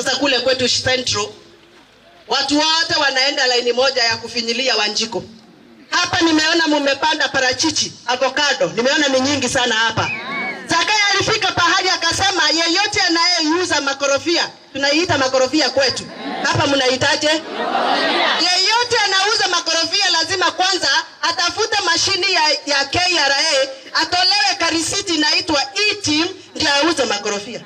Sasa kule kwetu Central watu wote wanaenda laini moja ya kufinyilia Wanjiko. Hapa nimeona mumepanda parachichi, avocado, nimeona ni nyingi sana hapa. Zakayo alifika pahali akasema yeyote anayeuza makorofia, tunaiita makorofia kwetu. Hapa mnaitaje? Yeyote anauza makorofia lazima kwanza atafute mashini ya KRA, atolewe karisiti inaitwa e-team ndio auze makorofia.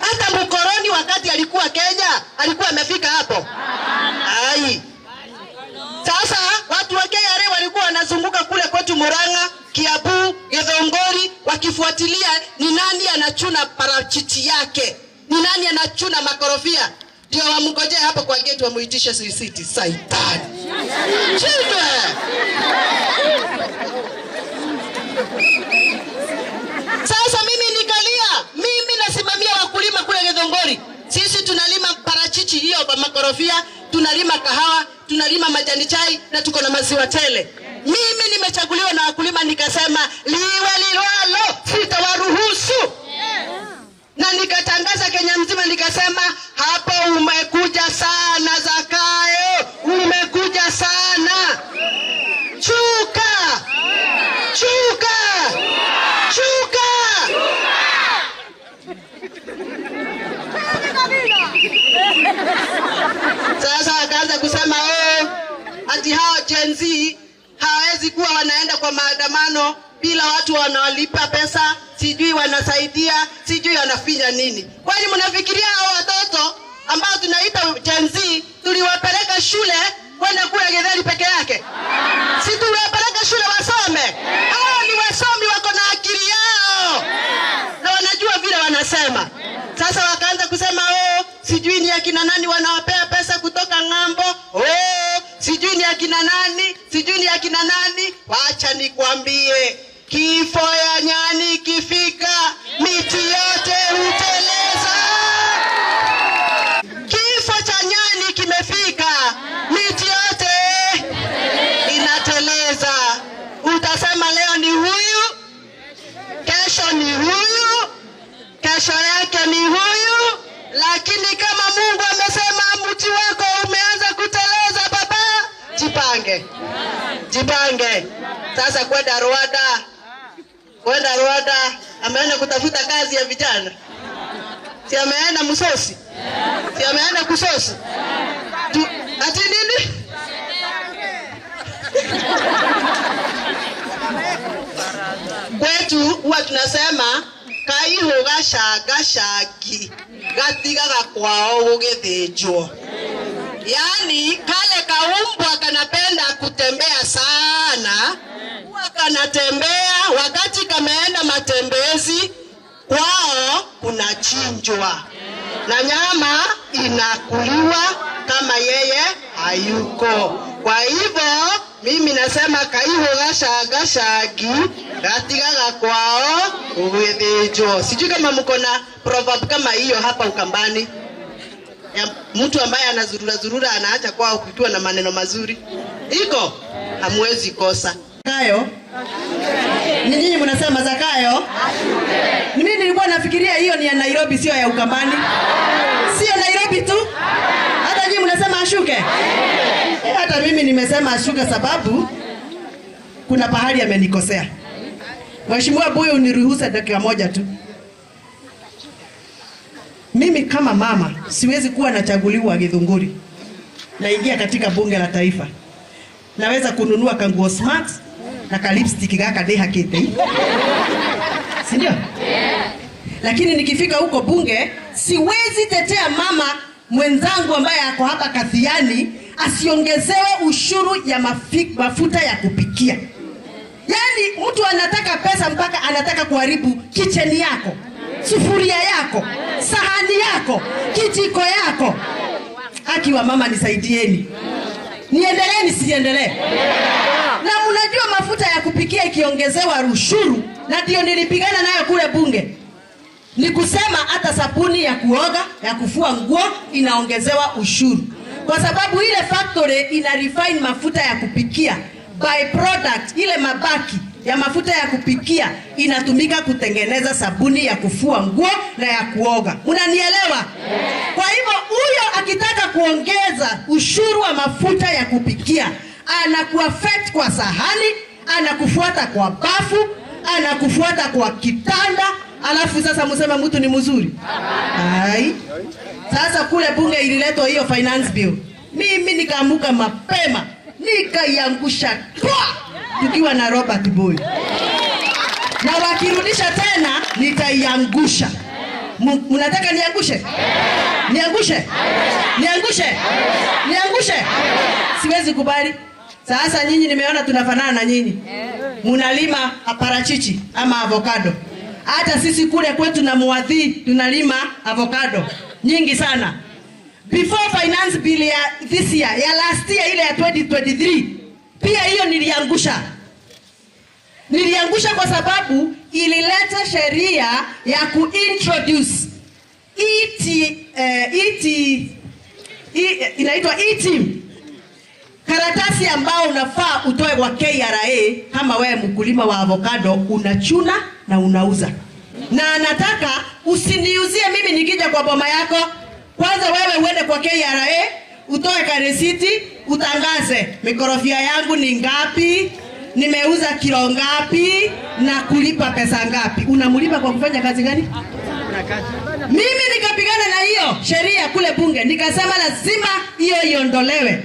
Hata mkoroni wakati alikuwa Kenya, alikuwa amefika hapo. Ai. Sasa watu wa KRA walikuwa wanazunguka kule kwetu Murang'a, Kiambu, Githunguri wakifuatilia ni nani anachuna parachichi yake, ni nani anachuna makorofia, ndio wamngojee hapo kwa gate wamuitishe risiti. Saitani. Children. Sasa mimi nikalia, mimi nasimamia wakulima kule Githunguri. Sisi tunalima parachichi hiyo makorofia, tunalima kahawa, tunalima majani chai na tuko na maziwa tele. Mimi nimechaguliwa na wakulima nikasema liwe liwalo sitawaruhusu. Na nikatangaza Kenya mzima nikasema hapo umekuja sana Zakayo, umekuja sana. Chuka. Chuka. Chuka. Sasa akaanza kusema ati hao Gen Z hawezi kuwa wanaenda kwa maandamano bila watu wanawalipa pesa, sijui wanasaidia, sijui wanafinya nini. Kwani mnafikiria hao watoto ambao tunaita Gen Z tuliwapeleka shule kwenda kula githeri peke yake? Si tuliwapeleka shule wasome? Hao ni wasomi, wako na akili yao na wanajua vile wanasema. Sasa wakaanza kusema sijui ni akina nani wanawapea pesa kutoka ng'ambo. Sijui ni akina nani, sijui ni akina nani. Wacha nikwambie, kifo ya nyani kifika miti yote huteleza. Kifo cha nyani kimefika, miti yote inateleza. Utasema leo ni huyu, kesho ni huyu, kesho yake ni huyu. Lakini kama Mungu amesema mti wako umeanza kuteleza, baba, jipange. Jipange. Sasa kwenda Rwanda, ameenda kutafuta kazi ya vijana. Si ameenda Musosi? Si ameenda Kusosi? Ati nini? Kwetu huwa tunasema kaihu gacagacagi gatigaga kwao gugithinjwo. Yani kale kaumbwa kanapenda kutembea sana, huwa kanatembea wakati kameenda matembezi kwao kunachinjwa na nyama inakuliwa kama yeye hayuko. Kwa hivyo mimi nasema kaihu gacagacagi gatigaga kwao gugithinjwo. Sijui kama mko na proverb kama hiyo hapa Ukambani, ya mtu ambaye anazurura zurura anaacha kwao kukiwa na maneno mazuri. Iko? Hamwezi kosa. Zakayo. Ni nyinyi mnasema Zakayo? Mimi nilikuwa nafikiria hiyo ni ya Nairobi, sio ya Ukambani. Sio Nairobi tu. Hata nyinyi mnasema ashuke. Hata mimi nimesema ashuke sababu kuna pahali amenikosea. Mheshimiwa Buyu, uniruhusu dakika moja tu. Mimi kama mama siwezi kuwa nachaguliwa Githunguri. Naingia katika bunge la taifa. Naweza kununua kanguo smart na ka lipstick gaka ndihakite. Si ndio? Lakini nikifika huko bunge siwezi tetea mama mwenzangu ambaye ako hapa Kathiani asiongezewe ushuru ya mafuta ya kupikia. Yaani mtu anataka pesa mpaka anataka kuharibu kitchen yako, sufuria yako, sahani yako, kijiko yako. Haki wa mama, nisaidieni. Niendelee nisiendelee? Na mnajua mafuta ya kupikia ikiongezewa ushuru, na ndio nilipigana nayo kule bunge, ni kusema hata sabuni ya kuoga, ya kufua nguo inaongezewa ushuru. Kwa sababu ile factory ina refine mafuta ya kupikia, by product ile mabaki ya mafuta ya kupikia inatumika kutengeneza sabuni ya kufua nguo na ya kuoga. Mnanielewa? Ushuru wa mafuta ya kupikia anakuaffect kwa sahani, anakufuata kwa bafu, anakufuata kwa kitanda, alafu sasa msema mtu ni mzuri. Ai. Sasa kule bunge ililetwa hiyo finance bill. Mimi nikaamuka mapema, nikaiangusha tukiwa na Robert Boy. Na wakirudisha tena nitaiangusha. Mnataka niangushe? Niangushe? Niangushe? Niangushe? Siwezi kubali. Sasa nyinyi nimeona tunafanana na nyinyi. Munalima parachichi ama avocado. Hata sisi kule kwetu na muadhi tunalima avocado nyingi sana. Before finance bill ya this year, ya last year ile ya 2023, pia hiyo niliangusha. Niliangusha kwa sababu ilileta sheria ya kuintroduce inaitwa e-team. Karatasi ambao unafaa utoe kwa KRA kama wewe mkulima wa avocado unachuna na unauza. Na nataka usiniuzie mimi nikija kwa boma yako. Kwanza wewe uende kwa KRA, utoe karesiti, utangaze mikorofia yangu ni ngapi, nimeuza kilo ngapi na kulipa pesa ngapi. Unamlipa kwa kufanya kazi gani? Mimi nikapigana na hiyo sheria kule bunge, nikasema lazima hiyo iondolewe.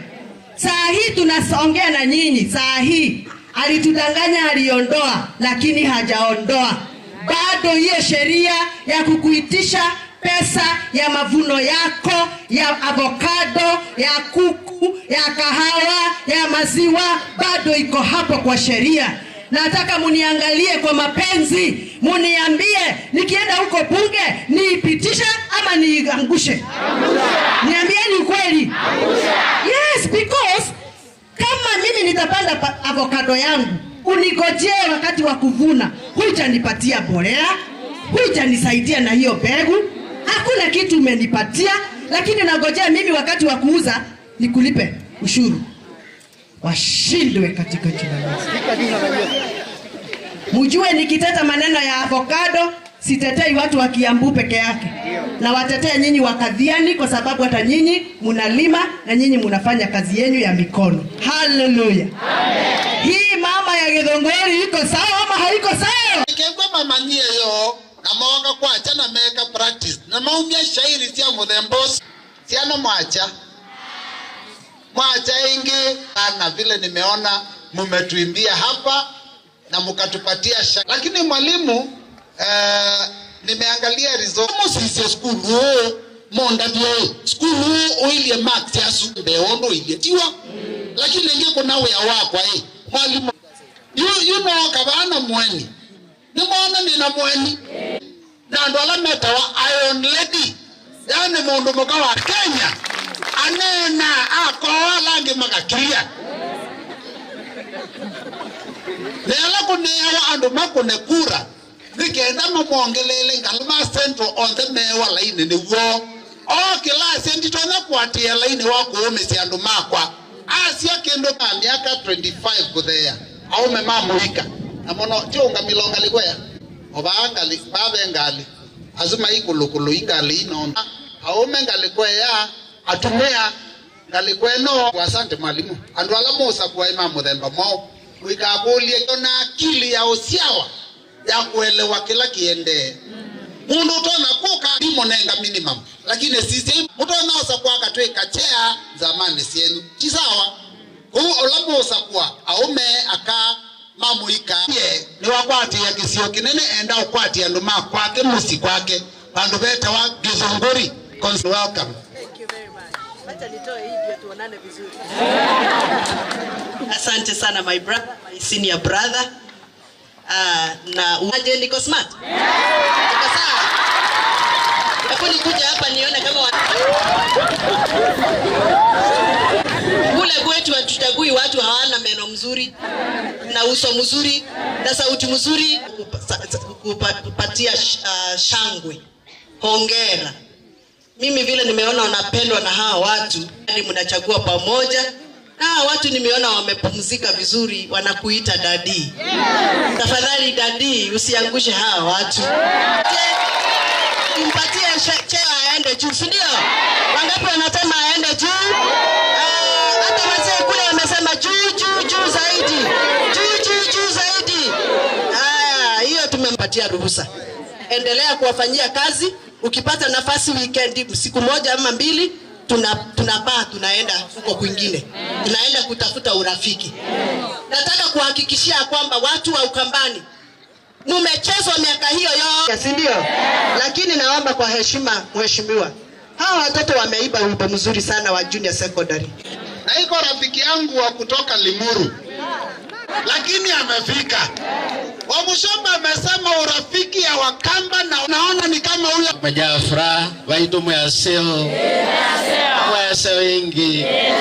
Saa hii tunasongea na nyinyi, saa hii alitudanganya, aliondoa, lakini hajaondoa. Bado hiyo sheria ya kukuitisha pesa ya mavuno yako, ya avocado, ya kuku, ya kahawa, ya maziwa, bado iko hapo kwa sheria. Nataka muniangalie kwa mapenzi, muniambie nikienda huko bunge niipitishe ama niangushe. Niambieni ukweli. Yes, because kama mimi nitapanda avocado yangu, unigojee wakati wa kuvuna, hujanipatia bolea, hujanisaidia na hiyo mbegu, hakuna kitu umenipatia, lakini nagojea mimi wakati wa kuuza nikulipe ushuru. Washindwe katika jina la Yesu. Mjue nikiteta maneno ya avocado, sitetei watu wa Kiambu peke yake. Na watetea nyinyi wa Kathiani kwa sababu hata nyinyi munalima na nyinyi munafanya kazi yenu ya mikono. Hallelujah. Amen. Hii mama ya Githunguri iko sawa ama haiko sawa? Kegwa mama nye yo na mwanga kwa chana meka practice. Na maumia shairi sia muthembo siana mwacha. Mwacha ingi na vile nimeona mumetuimbia hapa na mukatupatia shairi. Lakini mwalimu nimeangalia result sisi school monda bio school oilie max ya sumbe ondo ilie tiwa lakini nge kuna we wakwa mwalimu you know kabana mweni ni mwana nina mweni na ndo ala metawa Iron Lady yani mundu mukawa Kenya anena akoa langi makakiria nela kunewa andu makune kura nikenda mamwongelele ngalima central on the mewa laini ni wo o kilasi nditona kwatia laini wa kuumisia andu makwa asia kendo ka miaka 25 kuthea aume mamuika na mono chunga milonga likwea obangali babengali azuma ikulukulu ingali ino aume ngalikwea atumea ngalikweno. Asante mwalimu andu ala musa kwa imamu themba mwao wikabulie na akili ya usiawa ya kuelewa kila kiende. Mundu utona kuka limonenga minimum lakini sisi mutona osa kwa katweka chea zamani sienu tisawa ku olamusa kwa aume aka mamuika ye ni wakwati ya kisio kinene enda ukwati andu makwake musi kwake bandu beta wa Githunguri. Welcome. Thank you very much. Wacha nitoe hii ndio tuonane vizuri. Asante sana my brother, my senior brother. Na aje niko smart? Niko sawa? Hapo nikuja hapa nione kama kule kwetu hatuchagui watu hawana meno mzuri na uso mzuri na sauti mzuri kupatia shangwe. Hongera. Mimi vile nimeona unapendwa na hawa watu, yani mnachagua pamoja. Na watu nimeona wamepumzika vizuri, wanakuita dadi. Tafadhali dadi, usiangushe hawa watu. Umpatie cheo aende juu, si ndio? Wangapi wanasema aende juu? Nimekupatia ruhusa, endelea kuwafanyia kazi. Ukipata nafasi weekend, siku moja ama mbili, tunapaa tunaenda huko kwingine, tunaenda kutafuta urafiki. Nataka kuhakikishia kwamba watu wa Ukambani mumechezwa miaka hiyo yote, si ndio? Lakini naomba kwa heshima, mheshimiwa, hawa watoto wameiba wimbo mzuri sana wa junior secondary. Na iko rafiki yangu wa kutoka Limuru, lakini amefika. Wamushomba amesema urafiki ya Wakamba na naona ni kama huyo Umejaa furaha, waitu mwaseo mwaseo ingi.